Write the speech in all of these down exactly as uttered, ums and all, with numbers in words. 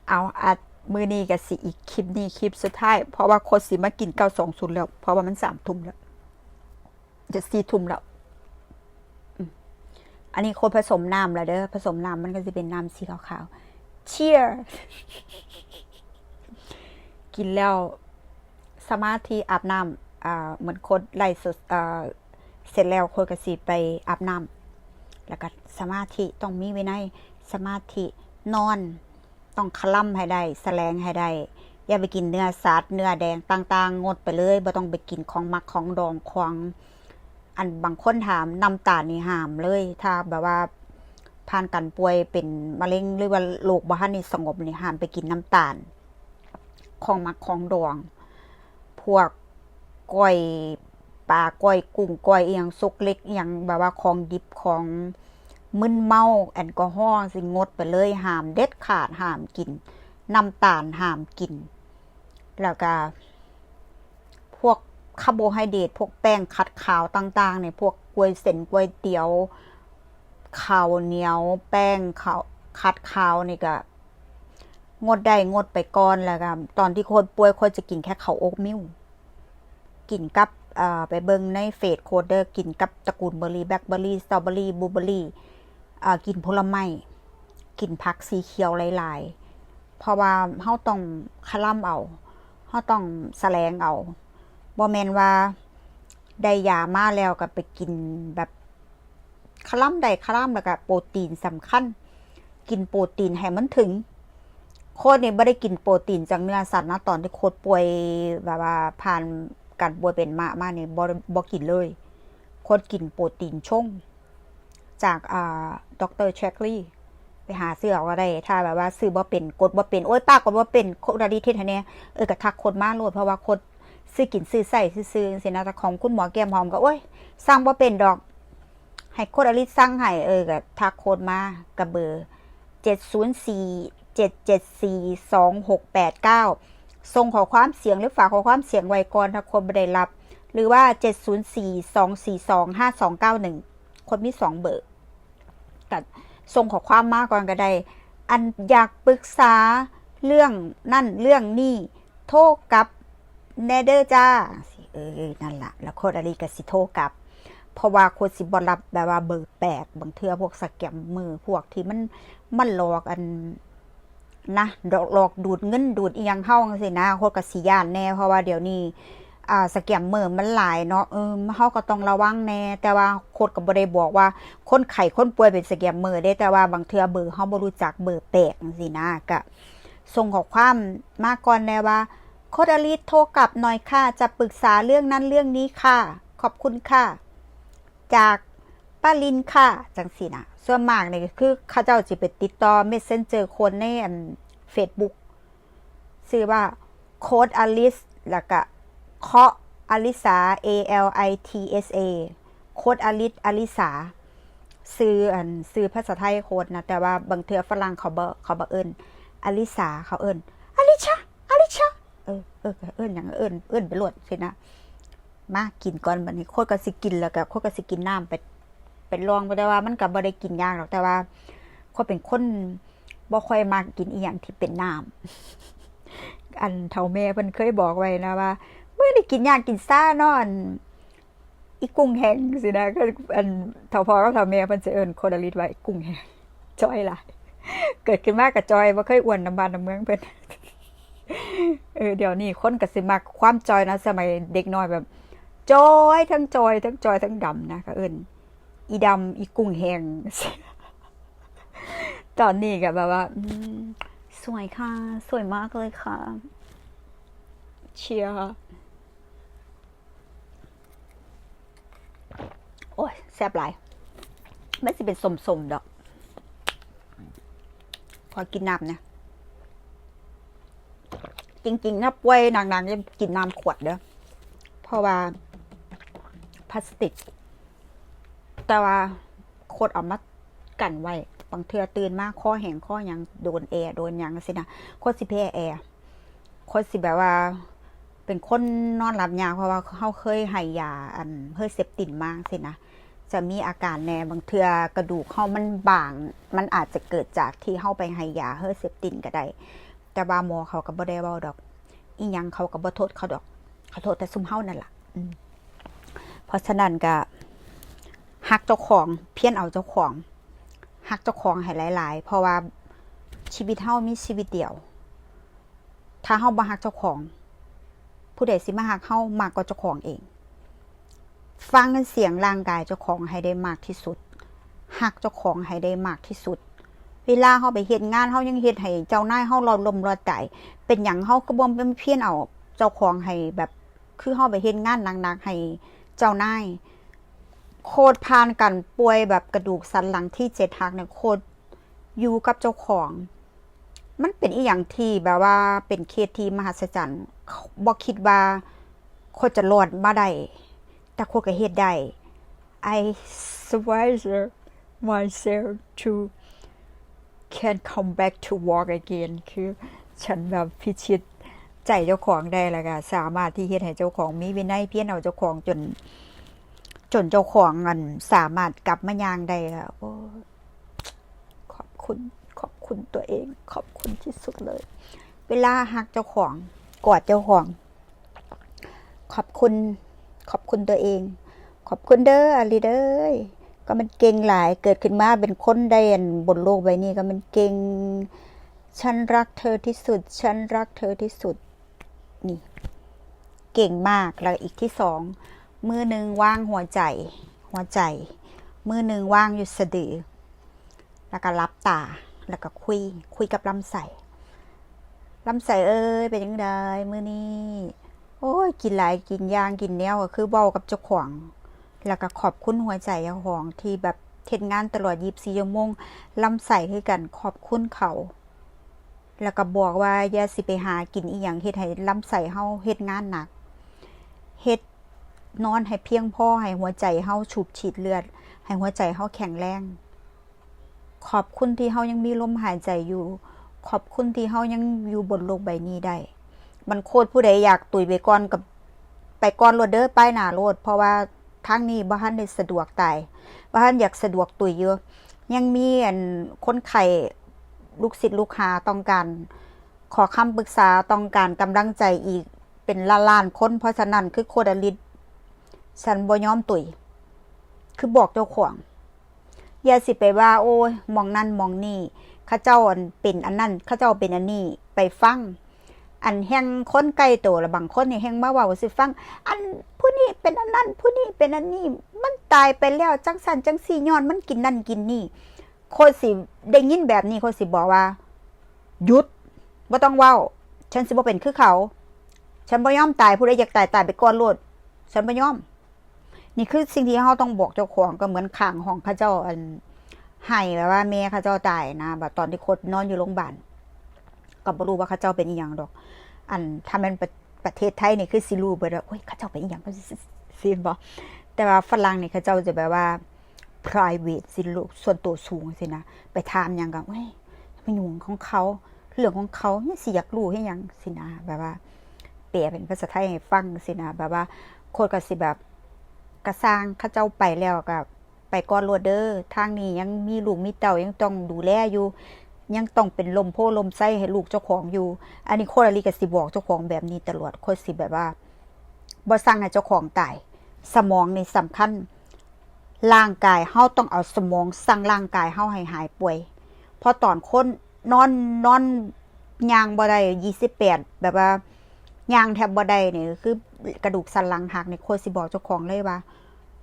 เอาอัดมื้อนี้ก็สิอีกคลิปนี้คลิปสุดท้าย เพราะว่าโคตรสิมากินเก้าสองศูนย์แล้ว เพราะว่ามันสามทุ่มแล้ว จะสี่ทุ่มแล้ว อืม อันนี้โคตรผสมน้ำแล้วเด้อ ผสมน้ำมันก็จะเป็นน้ำสีขาวๆ Cheers กินแล้วสมาธิอาบน้ำ อ่า เหมือนโคตรไลฟ์สด อ่า เสร็จแล้วโคตรก็สิไปอาบน้ำ แล้วก็สมาธิต้องมีวินัย สมาธินอน ต้องคล่ำให้ได้ แสลงให้ได้ อย่าไปกินเนื้อสัตว์ เนื้อแดงต่างๆ งดไปเลย บ่ต้องไปกินของหมักของดองของ อันบางคนถามน้ำตาลนี่ห้ามเลย ถ้าแบบว่าผ่านการป่วยเป็นมะเร็งหรือว่าโรคบ่ทันได้สงบนี่ห้ามไปกินน้ำตาล ของหมักของดอง พวกก้อยปลา ก้อยกุ้ง ก้อยอีหยัง ซกเล็กอีหยัง แบบว่าของดิบ ของมึนเมา แอลกอฮอล์สิงดไปเลย ห้ามเด็ดขาด ห้ามกินน้ำตาล ห้ามกิน แล้วก็พวกคาร์โบไฮเดรต พวกแป้งขัดขาวต่างๆ เนี่ย พวกก๋วยเส้นก๋วยเตี๋ยว ข้าวเหนียว แป้งข้าวขัดขาวนี่ก็งดได้งดไปก่อน แล้วก็ตอนที่โคตรป่วยโคตรจะกินแค่ข้าวโอ๊ตมิล กินกับ เอ่อ ไปเบิ่งในเฟซโคตรเด้อ กินกับตระกูลเบอร์รี่ แบล็คเบอร์รี่ สตรอเบอร์รี่ บลูเบอร์รี่ เอ่อ กินผลไม้ กินผักสีเขียวหลายๆ เพราะว่าเฮาต้องคล่ำเอา เฮาต้องแสลงเอา บ่แม่นว่าได้ยามาแล้วก็ไปกินแบบคล่ำได้คล่ำ แล้วก็โปรตีนสำคัญ กินโปรตีนให้มันถึง โคตรนี่บ่ได้กินโปรตีนจากเนื้อสัตว์นะ ตอนที่โคตรป่วยแบบว่าผ่านการป่วยเป็นมะมานี่บ่ บ่กินเลย โคตรกินโปรตีนชง จาก อ่า ดอกเตอร์แชคลีย์ ไปหาซื้อเอาก็ได้ ถ้าแบบว่าซื้อบ่เป็น กดบ่เป็น โอ๊ย ป้ากดบ่เป็น โคตรอลิสเฮ็ดให้แหน่ เออ ก็ทักโคตรมาโลด เพราะว่าโคตรซื้อกินซื้อใช้ซื่อๆ จังซี้นะ แต่ของคุณหมอแก้มหอมก็ โอ๊ย สั่งบ่เป็นดอก ให้โคตรอลิสสั่งให้ เออ ก็ทักโคตรมา กับเบอร์ เจ็ดศูนย์สี่ เจ็ดเจ็ดสี่ สองหกแปดเก้า ส่งข้อความเสียงหรือฝากข้อความเสียงไว้ก่อน ถ้าโคตรบ่ได้รับ หรือว่า เจ็ดศูนย์สี่ สองสี่สอง ห้าสองเก้าหนึ่ง โคตรมีสองเบอร์ ก็ส่งข้อความมาก่อนก็ได้ อันอยากปรึกษาเรื่องนั่นเรื่องนี่ โทรกลับแหน่เด้อจ้า เออ นั่นล่ะ แล้วโคตรอลิสก็สิโทรกลับ เพราะว่าโคตรสิบ่รับแบบว่าเบอร์แปลก บางเทื่อพวกสแกมเมอร์ พวกที่มัน มันหลอกอัน นะ หลอก หลอกดูดเงินดูดอีหยังเฮาจังซี้นะ โคตรก็สิย้านแหน่ เพราะว่าเดี๋ยวนี้ อ่า สแกมเมอร์มันหลายเนาะ เออ เฮาก็ต้องระวังแหน่ แต่ว่าโคตรก็บ่ได้บอกว่าคนไข้คนป่วยเป็นสแกมเมอร์เด้ แต่ว่าบางเทื่อเบอร์เฮาบ่รู้จัก เบอร์แปลกจังซี้นะ ก็ส่งข้อความมาก่อนแหน่ว่า โคตรอลิสโทรกลับหน่อยค่ะ จะปรึกษาเรื่องนั้นเรื่องนี้ค่ะ ขอบคุณค่ะ จากป้าลินค่ะ จังซี้นะ ส่วนมากนี่ก็คือเขาเจ้าสิไปติดต่อ messenger คนในอัน Facebook ชื่อว่าโคตรอลิส แล้วก็เคาะอลิสา A L I T S A โคตรอลิส อลิสา ชื่ออัน ชื่อภาษาไทยโคตรนะ แต่ว่าบางเทื่อฝรั่งเขาบ่ เขาบ่เอิ้นอลิสา เขาเอิ้นอลิชา อลิชา เออ เออ ก็เอิ้นหยังเอิ้น เอิ้นไปโลดซี้นะ มากินก่อนบัดนี้ โคตรก็สิกิน แล้วก็โคตรก็สิกินน้ำไป ไปลองไป แต่ว่ามันก็บ่ได้กินยากหรอก แต่ว่าโคตรเป็นคนบ่ค่อยมักกินอีหยังที่เป็นน้ำ อันเฒ่าแม่เพิ่นเคยบอกไว้นะว่า มื้อนี้กินหยังกินซ่าเนาะ อัน อีกุ้งแห้งซี้นะ ก็อันเฒ่าพ่อกับเฒ่าแม่เพิ่นสิเอิ้นโคตรอลิสว่าอีกุ้งแห้ง จ่อยหลาย เกิดขึ้นมาก็จ่อย บ่เคยอ้วนนำบ้านนำเมืองเพิ่น เออ เดี๋ยวนี้คนก็สิมักความจ่อยนะ สมัยเด็กน้อยแบบ จ่อย ทั้งจ่อย ทั้งจ่อย ทั้งดำนะ ก็เอิ้นอีดำ อีกุ้งแห้ง ตอนนี้ก็แบบว่า อืม สวยค่ะ สวยมากเลยค่ะ เชียร์ โอ้ย แซ่บหลาย มันสิเป็นส้มๆดอก ขอกินน้ำนะ จริงๆ ถ้าป่วยหนักๆ จะกินน้ำขวดเด้อ เพราะว่าพลาสติก แต่ว่าโคตรเอามากันไว้ บางเทื่อตื่นมาคอแห้งคอหยัง โดนแอร์ โดนหยังซี้นะ โคตรสิแพ้แอร์ โคตรสิแบบว่า เป็นคนนอนหลับยาก เพราะว่าเฮาเคยให้ยาอันเฮอร์เซปตินมาซี้นะ จะมีอาการแหน่ บางเทื่อกระดูกเฮามันบาง มันอาจจะเกิดจากที่เฮาไปให้ยาเฮอร์เซปตินก็ได้ แต่ว่าหมอเขาก็บ่ได้เว้าดอก อีหยังเขาก็บ่โทษเขาดอก เขาโทษแต่ซุมเฮานั่นล่ะ อืม เพราะฉะนั้นก็ฮักเจ้าของ เพียรเอาเจ้าของ ฮักเจ้าของให้หลายๆ เพราะว่าชีวิตเฮามีชีวิตเดียว ถ้าเฮาบ่ฮักเจ้าของ ผู้ใดสิมาฮักเฮามากกว่าเจ้าของเอง ฟังเสียงร่างกายเจ้าของให้ได้มากที่สุด ฮักเจ้าของให้ได้มากที่สุด เวลาเฮาไปเฮ็ดงาน เฮายังเฮ็ดให้เจ้านายเฮาลอดลมลอดตาย เป็นหยังเฮาก็บ่เพียรเอาเจ้าของให้แบบ คือเฮาไปเฮ็ดงานหนักๆให้เจ้านาย โคตรผ่านการป่วยแบบกระดูกสันหลังที่เจ็ดหักเนี่ย โคตรอยู่กับเจ้าของ มันเป็นอีหยังที่แบบว่าเป็นเคสที่มหัศจรรย์ บ่คิดว่าโคตรจะรอดมาได้ แต่โคตรก็เฮ็ดได้ I swear myself to can come back to walk again คือฉันแบบพิชิตใจเจ้าของได้แล้วก็สามารถที่เฮ็ดให้เจ้าของมีวินัย เพียรเอาเจ้าของจน จนเจ้าของอันสามารถกลับมาย่างได้แล้ว โอ้ ขอบคุณ ขอบคุณตัวเอง ขอบคุณที่สุดเลย เวลาฮักเจ้าของ กอดเจ้าของ ขอบคุณ ขอบคุณตัวเอง ขอบคุณเด้ออลิเด้ย ก็มันเก่งหลาย เกิดขึ้นมาเป็นคนได้อันบนโลกใบนี้ ก็มันเก่ง ฉันรักเธอที่สุด ฉันรักเธอที่สุด นี่ เก่งมาก แล้วอีกที่สอง มือหนึ่งวางหัวใจ หัวใจ มือหนึ่งวางอยู่สะดือ แล้วก็หลับตา แล้วก็คุย คุยกับลำไส้ ลำไส้เอ้ย เป็นจั่งใดมื้อนี้ โอ้ย กินหลาย กินอย่าง กินแนว ก็คือเว้ากับเจ้าของ แล้วก็ขอบคุณหัวใจเจ้าของที่แบบเฮ็ดงานตลอดยี่สิบสี่ชั่วโมง ลำไส้คือกัน ขอบคุณเขา แล้วก็บอกว่าอย่าสิไปหากินอีหยังเฮ็ดให้ลำไส้เฮาเฮ็ดงานหนัก เฮ็ดนอนให้เพียงพอ ให้หัวใจเฮาสูบฉีดเลือด ให้หัวใจเฮาแข็งแรง ขอบคุณที่เฮายังมีลมหายใจอยู่ ขอบคุณที่เฮายังอยู่บนโลกใบนี้ได้ มันโคตรผู้ใดอยากตุยไปก่อนกับไปก่อนโลดเด้อ ไปหน้าโลด เพราะว่าทางนี้บ่ทันได้สะดวกตาย บ่ทันอยากสะดวกตุยอยู่ ยังมีอันคนไข้ลูกศิษย์ลูกหาต้องการขอคำปรึกษา ต้องการกำลังใจอีกเป็นล้านๆคน เพราะฉะนั้นคือโคตรอลิด ฉันบ่ยอมตุย คือบอกเจ้าของ อย่าสิไปว่า โอ้ย หม่องนั่นหม่องนี่ เขาเจ้าอันเป็นอันนั้น เขาเจ้าเป็นอันนี้ ไปฟัง อันแฮ่งคนใกล้ตัวละ บางคนนี่แฮ่งมาเว้าสู่ฟัง อันผู้นี้เป็นอันนั้น ผู้นี้เป็นอันนี้ มันตายไปแล้วจั่งซั้นจั่งซี้ ย้อนมันกินนั่นกินนี่ โคตรสิได้ยินแบบนี้ โคตรสิบอกว่า หยุด บ่ต้องเว้า ฉันสิบ่เป็นคือเขา ฉันบ่ยอมตาย ผู้ใดอยากตาย ตายไปก่อนโลด ฉันบ่ยอม นี่คือสิ่งที่เฮาต้องบอกเจ้าของ ก็เหมือนข้างห้องเขาเจ้าอันไห้แบบว่าแม่เขาเจ้าตายนะ แบบตอนที่โคตรนอนอยู่โรงพยาบาล ก็บ่รู้ว่าเขาเจ้าเป็นอีหยังดอก อันถ้าแม่นประ ประเทศไทยนี่คือสิรู้เบิดว่า โอ้ย เขาเจ้าเป็นอีหยัง เขาสิ สิบ่ แต่ว่าฝรั่งนี่เขาเจ้าจะแบบว่า private สิ ส่วนตัวสูงสินะ ไปถามหยังก็ โอ้ย ไม่หนุ่งของเขา เรื่องของเขาเนี่ย สิอยากรู้ให้หยังสินะ แบบว่า แปลเป็นภาษาไทยให้ฟังสินะ แบบว่า โคตรก็สิแบบ กะซ่าง เขาเจ้าไปแล้วก็ไปก่อนโลดเด้อ ทางนี้ยังมีลูกมีเต้า ยังต้องดูแลอยู่ ยังต้องเป็นลมโพลมไซให้ลูกเจ้าของอยู่ อันนี้โคตรอลิก็สิบอกเจ้าของแบบนี้ตลอด โคตรสิแบบว่า บ่สั่งให้เจ้าของตาย สมองนี่สำคัญ ร่างกายเฮาต้องเอาสมองสั่งร่างกายเฮาให้หายป่วย เพราะตอนคนนอน นอนย่างบ่ได้ ยี่สิบแปด แบบว่าย่างแทบบ่ได้นี่ คือกระดูกสันหลังหักนี่ โคตรสิบอกเจ้าของเลยว่า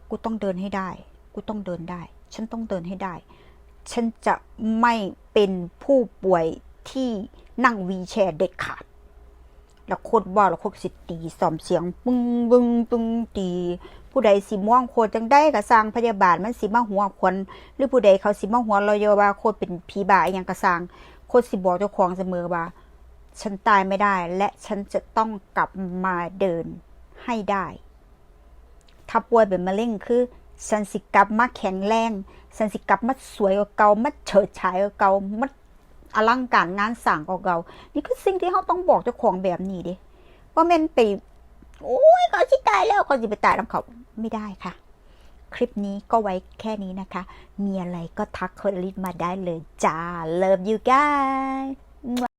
กูต้องเดินให้ได้ กูต้องเดินได้ ฉันต้องเดินให้ได้ ฉันจะไม่เป็นผู้ป่วยที่นั่งวีลแชร์เด็ดขาด แล้วโคตรว่า แล้วโคตรสิตีซ้อมเสียง ปึ้ง ปึ้ง ปึ้ง ตี ผู้ใดสิมองโคตรจั่งใดก็ซ่าง พยาบาลมันสิมาหัวขวัญ หรือผู้ใดเขาสิมาหัวเราะเยาะว่าโคตรเป็นผีบ้าอีหยังก็ซ่าง โคตรสิบอกเจ้าของเสมอว่า ฉันตายไม่ได้ และฉันจะต้องกลับมาเดินให้ได้ ถ้าป่วยเป็นมะเร็งคือ ฉันสิกลับมาแข็งแรง ฉันสิกลับมาสวยกว่าเก่า มาเฉิดฉายกว่าเก่า มาอลังการงานสร้างกว่าเก่า นี่คือสิ่งที่เฮาต้องบอกเจ้าของแบบนี้เด้ บ่แม่นไป โอ้ย เขาสิตายแล้ว เขาสิไปตายนำเขา ไม่ได้ค่ะ คลิปนี้ก็ไว้แค่นี้นะคะ มีอะไรก็ทักโคตรอลิสมาได้เลยจ้า Love you guys